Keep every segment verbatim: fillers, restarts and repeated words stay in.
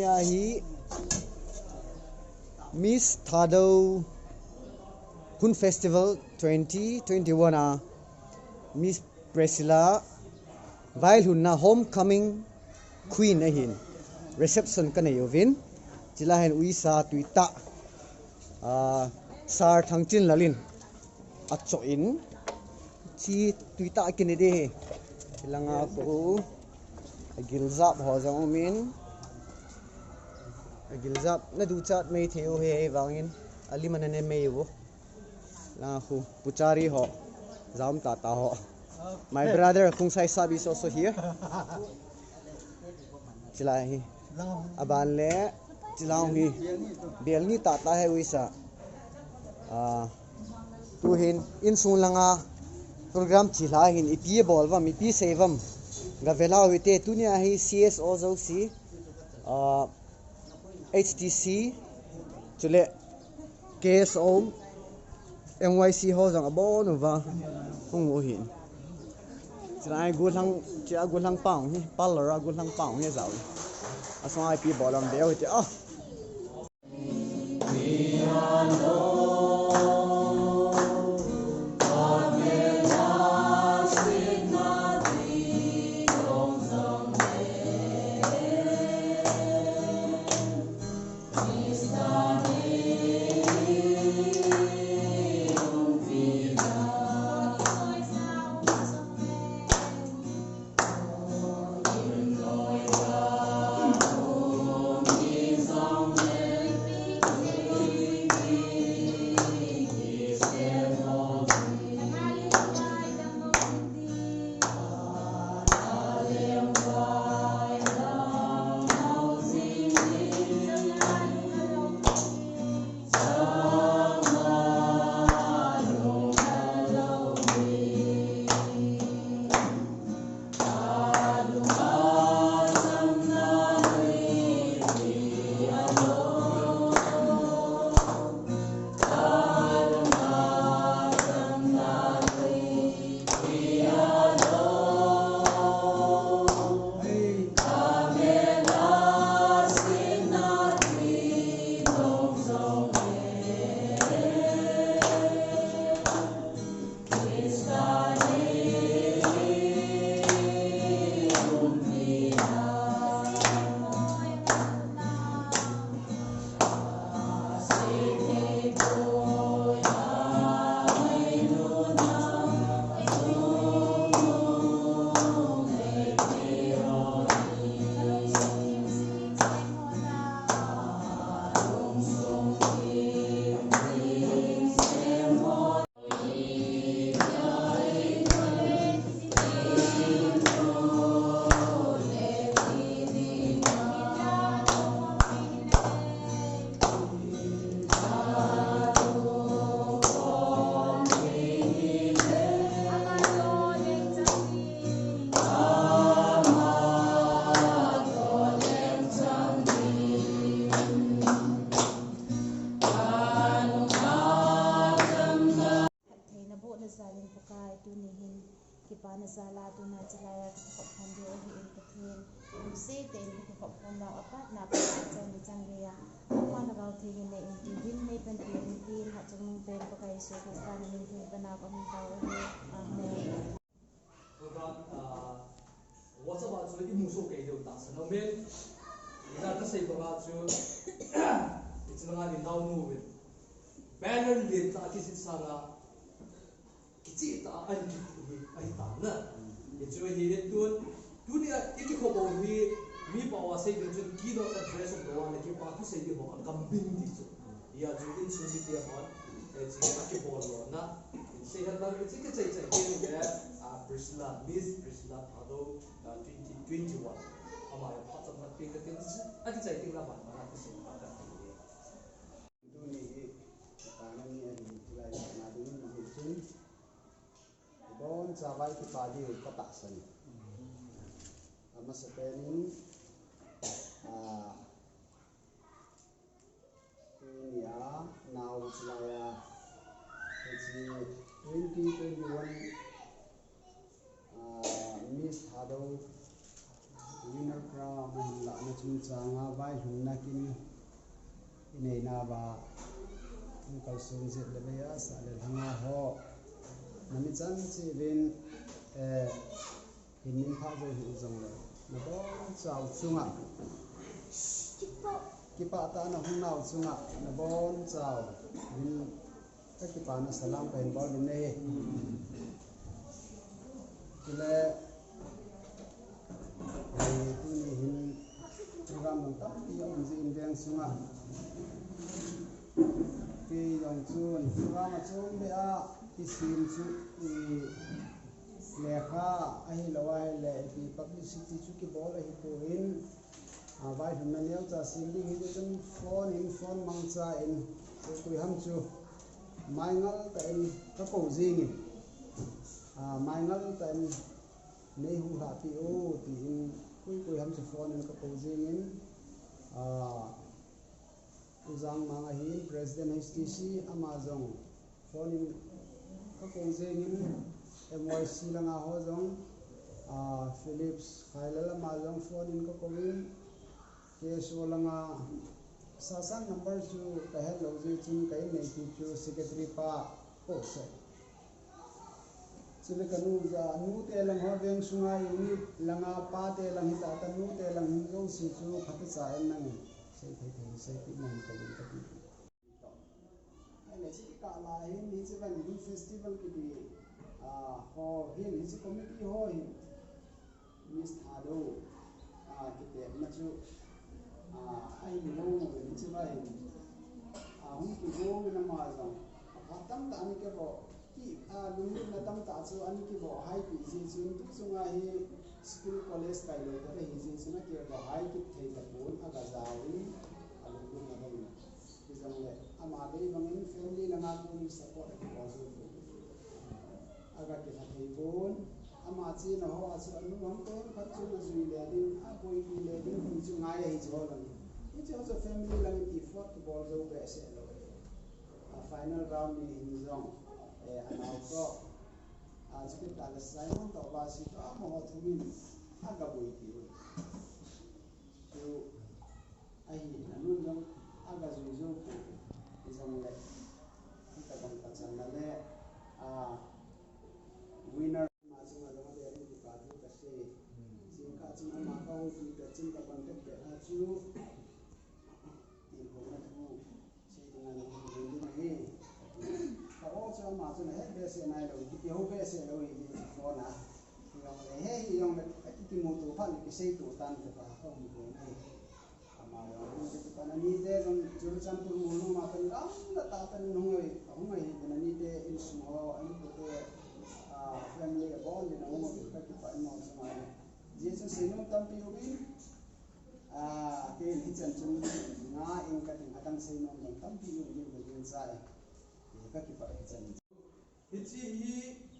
Ahi Miss Thadou Hun Festival twenty twenty-one a Miss Priscilla vailhunna homecoming queen ahin reception kanei uvin. Chulai hin uisa tuitah, ah, Sir Thangchinlal in achoh in, chi tuitah kine de hi. Chulanga khu agiljap ho jong umin. Agiljap na duchat mei thei u hi, vangin alim ana ne mei u. Langa khu puchari ho, jam tata ho. My brother Kungsai Sab is also here. Chulai hi. Aban le, chulai hi. Bel ni tata hi uisa. Ah, tuhin, insung langa program chulai hin, ipi bol vam, ipi sei vam. Gavel u hite, tunia hi C S O jouse. Ah, H T C, chule K S O, M Y C ho jong abon uva hung u hin. Chulai gollhang, chia gollhang pang hi, parlor a gollhang pang hi jao. Asung a ipi bol lam beu hite, ah. Phattheina bohna jalin Pakai tuni hin kipana jala tuna chilai a kakikhop khom diu ahin Pathen. Lungset tah in kakikhop khom nau apatna Pakai chang ni chang geiya. Ama lhagao theng in nei in tiuvin nei panpi uvin tin hatchungnung pen Pakai Jesu Christa na min theng pana kahung tao ahi. Amen. Program, ah, WhatsApp a chu imu soh kei diu tahsan aume. Ija kasei banga chu, hiche langa hin naonu uvin. Banner lentah akijih sanga, kicheh tah a ahin kikhu hi ahitan na. Hichu hi tun, tunia ikikhop u hi, mi pao a sei ding chun keynote address um lou a, na kipa thusei ding ho akam ding ti chu. Hia chu insung mite hon, eh, hiche akibol lona, in sei hen lang, hiche kichai chai kei le, ah, Priscilla, Miss Priscilla Thadou, ah, twenty twenty-one. Ama jong phat chomkhat peng katin, akichai teng le aban ban a kisei phat kati. Tuni hi, kipana ni ahi, chulai kipana ding hi chun, ibonchauva i kipa diu katahsan. Amasapen in, ah, tunia, nao chulai a, hiche twenty twenty-one, ah, Miss Thadou Winner Crown ahin lah na Chungchanga vaihomna kin inei nauva, hung kalson jeh le vei a sah le lhanga ho, nami chan cheh uvin, eh, hin min pha jo hih jongle, nabonchau chunga, kipah tah a nahung nau chunga, nabonchau uvin kakipana salam kahin bol uvin ahi. Chule, eh, tuni hin program dang tampi aum jeh in veng sunga, kei jong chun program achom beh a kisem chu, i, lekha ahilou ahile, ipi publicity chu kibol ahipoi. A, vaihomna neocha sem ding hijeh chun phone in, phone mangcha in, koi koi ham chu maingal tah in kakou jingin, a, maingal tah in neihung lhahpeh o, tin koi koi ham chu phone in kakou jingin, a, U Jangmang ahin, President H T C, ama jong phone in kakou jingin, M Y C langa ho jong, a, Phillips Khailal ama jong phone in kakouvin, K S O langa sasang number chu kahet lou jeh chun ka inneipi chu secretary pa kou se. Chule kanu ja, nute lang ho veng sunga unit langa pate lang hita, kanute lang jouse chu phatechan nangin seithei thei, seipeh nangin kahin kati. Ahile hiche kikah lai hin, hiche van hin festival kiti, a, ho hin, hiche committee ho hin, Miss Thadou, a, kitepna chu, a, ahin gong uvin hiche va hin, a, hung kigong uvin ama jong, aphat tamtah ana kivoh, ki, a, lunglutna tamtah chu ana kivoh haipeh jeh chun, tu chunga hi school college kailou khat ahi jeh chun akivahhai kit thei tapon, aga jaovin, alunglutna bangin. Hijongle, ama dei bangin family langa konin support akibol jou pon. Aga kilha thei pon, ama chena hoa chu anu ham koi ham khat chun ajui le ding, aboipi le ding, ti chu ngai ahi chu ho lang. Hiche ho chu family lang in effort kibol jou behseh lou. A final round ni hin jong, eh, anao toh, a, chukit tah le Simon toh Vasi toh amaho thum in aga boipi uvin. Chu ahi, anun jong aga jui jou pon, hijongle, hitobang pachatna le, a, winner ama chunga jong abeh in kipa thu kasei. Jingkah chun ama kahoupi pet chun ka contact pet a chu, tin houin a thu sei dinga nahung ding ding ahi. Ka o chu ama chun ahet behseh nailou, kiti ho behseh lou ahi, phone a. Hijongle, he hijongle, akikimuto phat le kiseito tan te pa kahung ding ahi. Ama jong hung kiti pan, anite jong Churachandpur Molnom a pen gamla tah a pen hung ahi, hung ahi pen anite insung ho, anipute, a, family abon din ahung ahi, kakipah in mo chunga. Hijeh chun seinom tampi um in, a, kei in hichan chun ngai inge kating, adang seinom dang tampi um in, kagingchai. Kakipah hichan. Hiche hi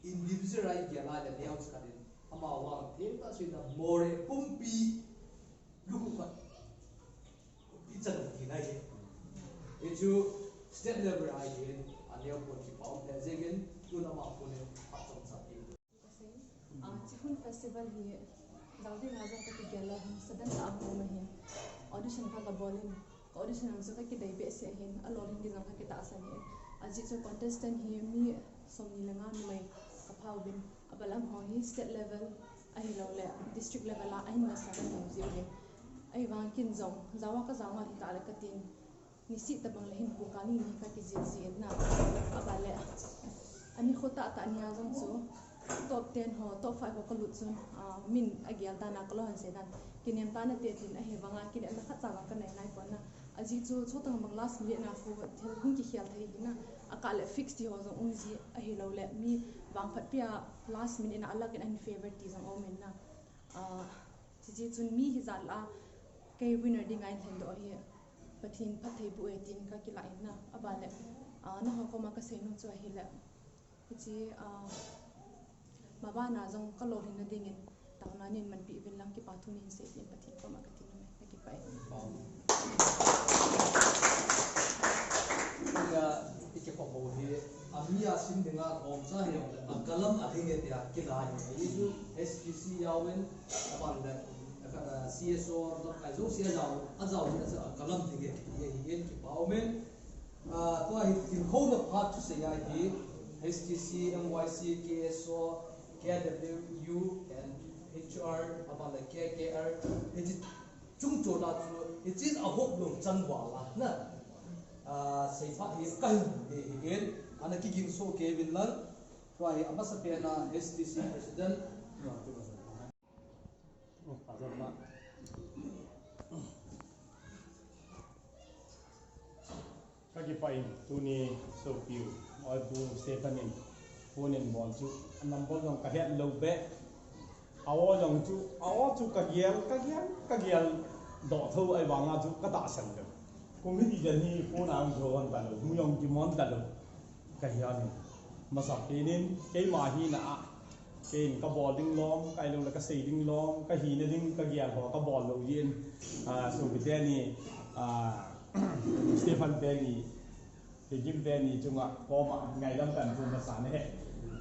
individual a igel a le neocha khat in, ama vang themtah a seina more pumpi lukhuh khat ichan u tina ahi. Hichu state level a ahin, aneo pon kipa um lheh jengin, tun ama pon in phat chomcha ti. Ah, hiche Hun Festival hi jao dinga jong kakigel a hin, sudden tah a hung um ahin. Audition kha kabol in, ka audition lang chu kakidei behseh ahin, alolhin ding jong kakitahsan ahin. Ajeh chu contestant hi mi somni le nga numei kapha uvin, abalam ho hi state level ahilouleh district level a ahin masa kan jong jiu ahin. Ahivang ken jong, jao a kajao ngal hita le katin, nisih tabang le hin pu kani ni kakijil jin na. Aban le, ani kho tahtah nia jong chu top ten ho, top five ho kalut chun, ah, min agel dan a kalolhin sei dan. Kinem tah nate tin ahivanga kinepna khatcha vang kanei naipon na. Ajeh chu chutobang last minute na forward thil hung kikhel thei hi na. Akah le fix ti ho jong um ji ahilouleh mi vangphatpi a last minute na aluck in ahin favour ti jong um in na. Ah, hijeh chun mi hijat lah a kei winner dinga eilhendoh hi Pathen phattheiboh e tin kakilah in na. Aban le, ah, nangho koma kaseinom chu ahile, hiche, ah, mabana jong kalolhinna dingin taona neimanpi uvin lang kipa thu neihin sei tin Pathen koma kati nom e, kakipah e. Tia, ikipa bou hi, ami a sim dinga lhomcha hijongle, akalam a ding e tia kilah in, hichu S P C jaovin, aban le, Ah, C S O dot kai zo C S O a jao ni a kalam ti ke ti hi en kipa umin. Ah, tua hi tin kho na phat chu sei a hi H T C, M Y C, K S O, K W U and H R, aban le K K R. Hi chi chung chu la chu, hi chin a hop lo chang wa la na. Ah, sei phat hi ka hin hi hi en, ana kiging so ke vin lang. Tua hi amasa pen a H T C President. Ka kipah in tuni sopi u, Hoibu Stephen in phone in bol chu, a number jong ka het lou beh. A aw jong chu, a aw chu ka gel, ka gel, ka gel doh tho ahivanga chu ka tahsan lou. Kum hiti jan hi phone a jong kiho hon talou, mu jong kimu hon talou. Ka hi a ni. Masa pen in, keima hina a, kei in ka bol ding lom, ka ilou le ka sei ding lom, ka hina ding, ka gel ho, ka bol lou jin. Ah, sopi teni, ah, Stephen teni, Kigim teni chunga, koma, ngaidam kan pu masa ne.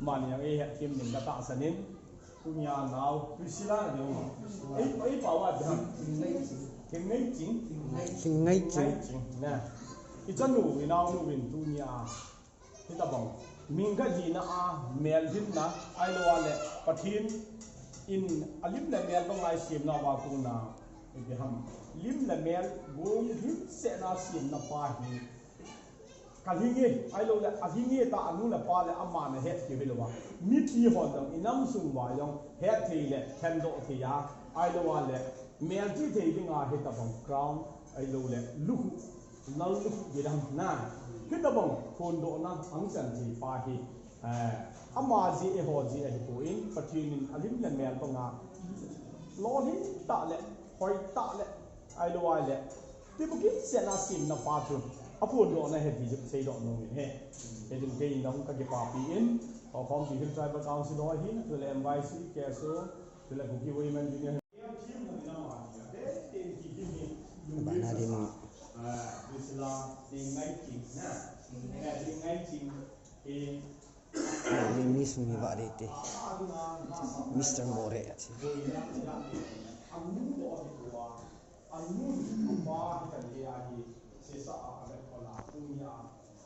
Mani jong ei het kim ding ka tahsan in. Tunia nau, Priscilla ding. Ei, ei pa wa ding. Thingneiching. Thingneiching. Thingneiching. Na. I chanu, i naonu vin tunia. Hitabang. Min ka hina a, mel hinna, ahilou le, Pathen in a lim le mel banga eisemna uva kona. Ipi ham. Lim le mel, gong himsetna semna pa hi. Ka lhinge, ahilou le, a lhinge ta anu le apa le ama na het keu hilou va. Mipi hon jong, i nam sung uva jong, het thei le, khendoh thei a, ahilou le, mel chi thei dinga hitabang crown, ahilou le, lukhuh, nal lukhuh gidam na. Hitabang, phondohna, angchan thei pa hi, eh, ama jeh, eiho jeh ahipoi, Pathen in a lim le mel banga, lolhing tah le, hoi tah le, ahilou le, Ti bukim sena simna pa chu. A phondohna hi ti chu seidoh nom in ahi. Hichun kei in jong ka kipapi in. Ho khompi Hill Tribal Council ho hin, chule M Y C, K S O, chule Kuki Women Union. Bana din. Ah, Priscilla, Thingneiching, na. Thingneiching, eh, Ni, ni sung hi vah dei te. Mister More ati.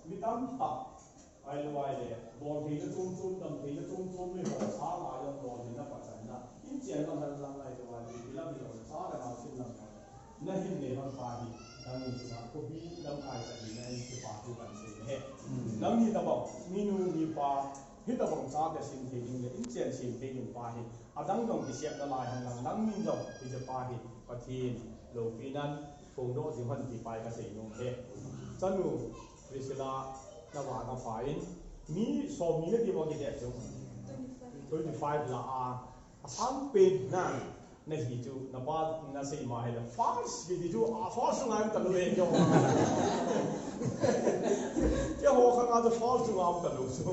Mi tamtah, ahilou le, bol theina chom chom, dam theina chom chom le ho sanga jong bol theina pachatna. Inchen lam hen lang ahilou le, ipi lam hilou le, cha le nao sin lam. Nahin nei hon pa hi, nangni chunga khopi lamkai tah hina in kipathu kahin sei ahi. Nangni tabang, minu mipa, hitabang chate sem thei ding le, inchen sem thei ding pa hi, adang jong kisepna lai hen lang, nangnin jong hiche pa hi, Pathen loupina in phongdoh jing hen ti pa hi kasei nom e. Chanu, Priscilla, navah kapha in, mi som ni nati mo kiti chu. Twenty five lah a, Asang pen na, nahi chu, napa, nasei ma hile, false kiti chu, a false chu ngam talou e, keiho. Keiho khanga chu false chu ngam talou chu.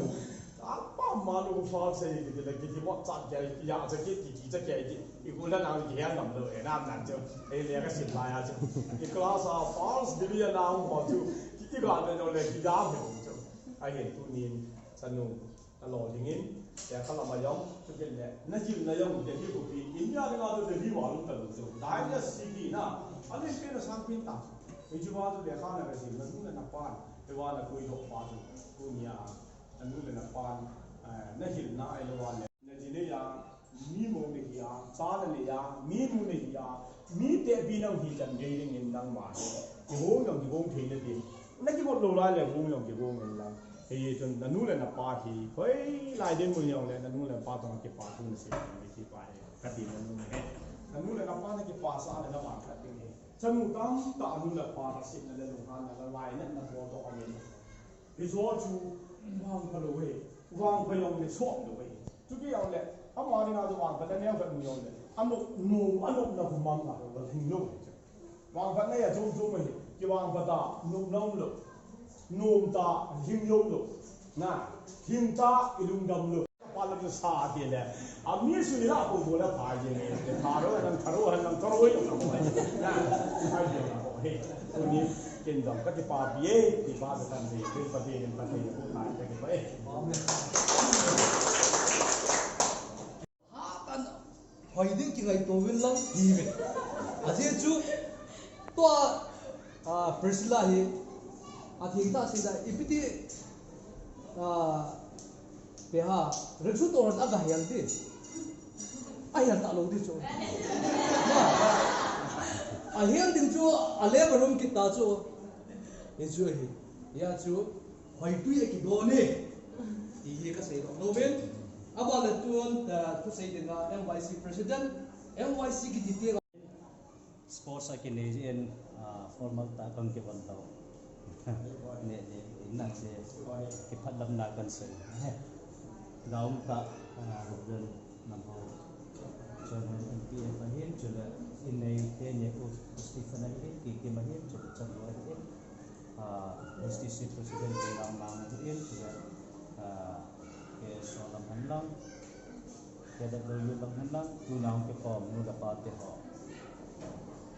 Apa ma nu false kiti le, kiti mo cha kei, ya cha kei, kiti cha kei, i kula nang kihe ngam lou e, nam nan chu. Ei le kasim lai a chu. I class a false kiti ya nang mo chu. Kiti ka le no le, kiti ya me chu. Ahin tunin, chanu. Nalolhing in, lekha lam a jong, chukit le, najilna jong, Delhi khopi, India dinga chu Delhi val um talou chu. Dynasty na, alim pen asang pen ta. Hiche va chu lekha na kasim, nanu le napan, hiva napuidoh pa chu, tunia, nanu le napan, eh, nahilna ahilou le. Naji nei a, Mi mou nahi a, cha nanei a, minu nahi a, mi tehpi nahung hi chan gei dingin nangma hi. Kigong jong kigong thei nate. Nakigong lou lai le gong jong kigong in lang. Hichun nanu le napa hi, hoilai dinmun jong le nanu le napa toh kipathu nasei ding ahi ti pa hi. Kati nanu le. Nanu le napa nakipasah le navangphat ding ahi. Chanu tamtah nu le pa nasepna le lunghanna le lainatna bol toh aum in. Hiche chu vangpha lou ahi, vangpha jong le sot lou ahi. Chukit jong le, ama dinga chu vangpha le neo khat mu jong le, anop, nom, anopna khu mang a, lhing lou ahi chu. Vangphatna a chom chom ahi, kivangpha ta, nopna um lou, nom ta, lhing lou lou, na, lhing ta, ilungdam lou. Pala tu sa ti le. Ami su ni la ko ko la pa je ni. Tharo han, tharo han, tharo yo na ko. Na. Ai yo na ko. He. Tuni ken dam ka kipapi e, ti pa ka tan ni, ken pa ti, ken pa ti, ko ta ka kipa e. Amen. Ha tan. Hoi ding Ngaito uvin lang, ti ve. Ajeh chu, tua, ah, Priscilla hi, atheng tah seida, ipi ti, ah, pe ha, rickshaw toh ron aga hel di. Ahel talou di chu. Ahel ding chu, alem alum kit ta chu. Hichu ahi. Hia chu, hoitui akidon e. Ti hi kasei lou nomin. Aban le tun, ah, thusei dinga M Y C President, M Y C kiti ti Sports a kinei jeh in, ah, formal tah a kan kivon tau. Ne, ne, inna che, kiphatlamna kan sei. Gaum tah, ah, Reverend Namho, Chairman M P F ahin, chule inneite Pu Stephen ahin, Kikim ahin, chule Chanloi ahin, ah, S T C President Pu Lamnang ahin, chule, ah, K S O lam hen lang, K W U lam hen lang, tuna hung kikhom nu le pa te ho.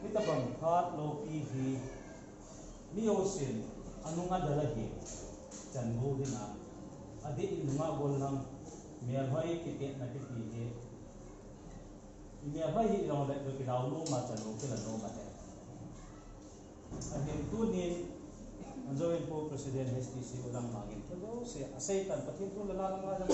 Hitabang phat loupi hi, mi jousen, anung adel ahi, chan gou hina, adeh in nunga gol lang, melhoi kipehna kiti hi, i melhoi hi jongle, kidou nom a, chan gou kila nom ahi. Ahin tunin, anjoin Pu President H T C u Lamnang in, thil jouse, asei tan, Pathen thu le la lam a jong